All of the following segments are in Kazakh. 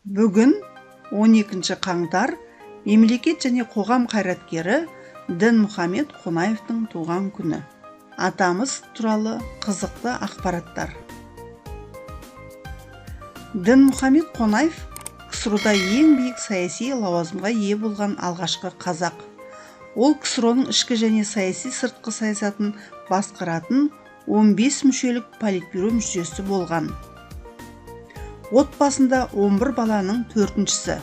Бүгін 12 қаңтар, мемлекет және қоғам қайраткері Дінмұхамед Қонаевтың туған күні. Атамыз туралы қызықты ақпараттар. Дінмұхамед Қонаев КСРО-да ең биік саяси лауазымға ие болған алғашқы қазақ. Ол КСРО-ның ішкі және саяси сыртқы саясатын басқаратын 15 мүшелік политбюро мүшесі болған. Отбасында 11 баланың төртіншісі.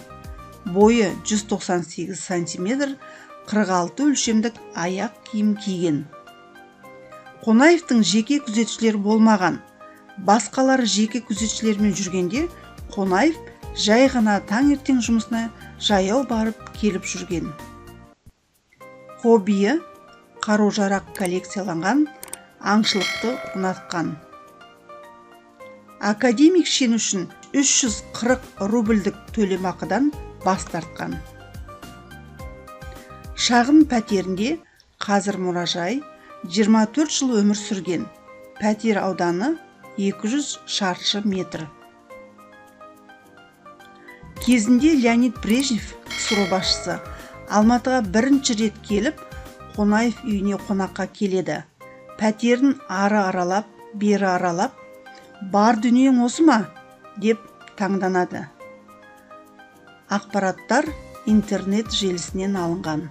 Бойы 198 сантиметр, 46 өлшемдік аяқ киім киген. Қонаевтың жеке күзетшілері болмаған. Басқалары жеке күзетшілермен жүргенде, Қонаев жай ғана таңертең жұмысына жаяу барып келіп жүрген. Хоббиі қару-жарақ коллекцияланған, аңшылықты ұнатқан. Академик шені үшін 340 рубльдік төлемақыдан бас тартқан. Шағын пәтерінде, қазір мұражай, 24 жыл өмір сүрген. Пәтер ауданы 200 шаршы метр. Кезінде Леонид Брежнев, КСРО басшысы, Алматыға бірінші рет келіп, Қонаев үйіне қонаққа келеді. Пәтерін ары аралап, бері аралап, «Бар дүниең осы ма?» деп таңданады. Ақпараттар интернет желісінен алынған.